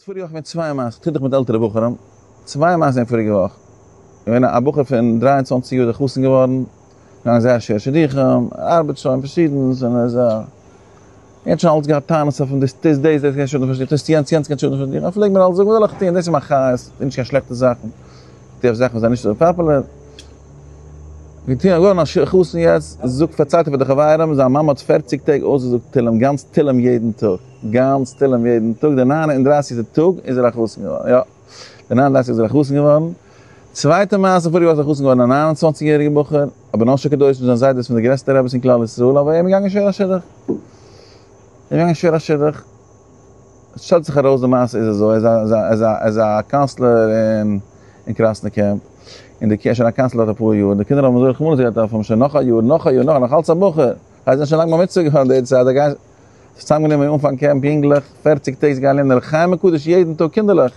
פאריגע וואך געווען צוויי מעשות, כ'טו דאך מיט עלטערע בחורים, צוויי מעשות געווען פאריגע וואך, געווען א בחור פון 23 יאר איז א חתן געווארן, געגאנגען זייער שווער שידוכים, ארבעט שוין פארשידענס, און ער איז א, ער האט שוין אלץ געהאט טענות אויף אים, דאס טוסט דאס, דאס קען שאטן פאר שידוכים, טוסט יענץ, יענץ קען שאטן פאר שידוכים, ער פלעגט מיר אלץ זאגן וואס זאל איך טון, דאס איז מיין חיות, טו נישט קיין שלעכטע זאכן, טו אויף זאכן וואס זענען נישט אזוי popular. געטון געווארן א חתן יעצט, זאגט פארציילט ער פאר די חברים, זיין מאמע האט פערציג טעג אויסגעזאגט תהלים, גאנץ תהלים יעדן טאג, גאנץ תהלים יעדן טאג, די ניין און דרייסיגסטע טאג איז ער א חתן געווארן, יא, די ניין און דרייסיגסטע איז ער א חתן געווארן, צווייטע מעשה פאריגע וואך איז א חתן געווארן א ניין און צוואנציג יעריגע בחור, א בנו של קדושים, זיין זיידע איז פון די גרעסטע רביס אין כלל ישראל, אבער אים איז געגאנגען שווער א שידוך, אים איז געגאנגען שווער א שידוך, עס שטעלט זיך ארויס די מעשה איז אזוי, ער איז א ער איז א counselor אין אין קראסנע קעמפ, און די קען שוין א counselor דארט אפאר יאר, און די קינדער האבן אזוי רחמנות געהאט אויף אים שוין נאך א יאר, נאך א יאר, נאך, נאך אלץ א בחור, זיי זענען שוין לאנג בר מצוה געווארן די צייט, זיי גייען, זיך צוזאמגענומען אנפאנג קעמפ יונגלעך, פערציג טעג זיי גייען לערנען אור החיים הקדוש יעדן טאג, קינדערלעך,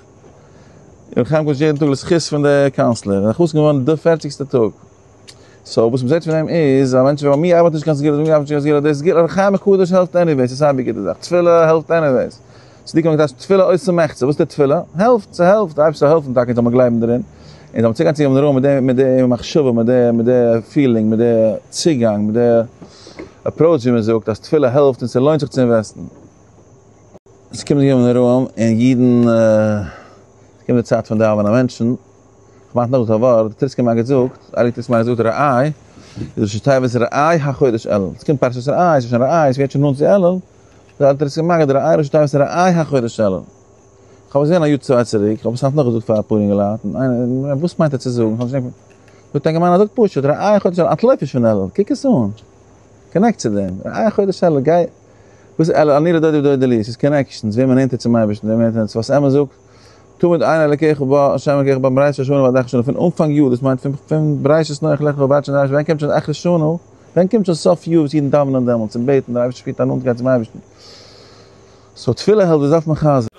אור החיים הקדוש יעדן טאג לזכות פון די counselor, און חתן געווארן די פערציגסטע טאג. so וואס מ'זעט פון דעם איז, א מענטש ווען מיר ארבעט נישט קיין סגולה, מיר ארבעט נישט קיין סגולה, די סגולה, אור החיים הקדוש העלפט anyways, ס'איז סיי ווי גוטע זאך, תפילה העלפט anyways. צדיקים האבן געטייטשט תפילה עושה מחצה, וואס טוט תפילה? העלפט, ס'העלפט, די אייבערשטער זאל העלפן טאקע זאל מען גלייבן דערין, און זאל מען צוגיין צו ימים נוראים מיט די מיט די מחשבה, מיט די מיט די feeling, מיט די צוגאנג, מיט די approach ווי מען זאגט אז תפילה העלפט און ס'לוינט זיך צו invest ן. ס'קומט די ימים נוראים און אידן, ס'קומט די צייט פון דאווענען, מענטשן. כ'מיין נאך א ווארט, די טריסקער מגיד זאגט, הייליגע טריסקער מגיד זאגט ראה, איז ראשי תיבות ראה החודש אלול, עס קומט פרשת ראה, עס איז שוין ראה, עס ווערט שוין נאנט צו אלול, זאגט די טריסקער מגיד ראה ראשי תיבות ראה החודש אלול. כ'האב עס געזען א יאר צוויי צוריק, כ'האב עס היינט נאכגעזאגט פאר אפאר יונגעלייט, און איינער, וואס מיינט ער צו זאגן, כ'האב נישט געדענקט, זאגט א אינגערמאן ער זאגט פשוט, ראה החודש אלול, אנטלויף נישט פון אלול, קוק עס אן, connect צו דעם, ראה החודש אלול, גיי, וואס איז אלול, אני לדודי ודודי לי, ס'איז connections, ווער מען נענטער צום אייבערשטן, ווער מען נענטער צו וואס אמת זאגט, תמיד עיני אלקיך בה, השם אלקיך בה מראשית השנה ועד אחרית שנה, פון אנפאנג יאר, דאס מיינט פון פון בראשית נח לך ועד שנה, ווען קומט שוין אחרית שנה, ווען קומט שוין סוף יאר וואס אידן דאווענען דעמאלטס און בעטן, דער אייבערשטער שפירט א נאנטקייט צום אייבערשטן. so תפילה העלפט, דאס דארף מען חזר'ן.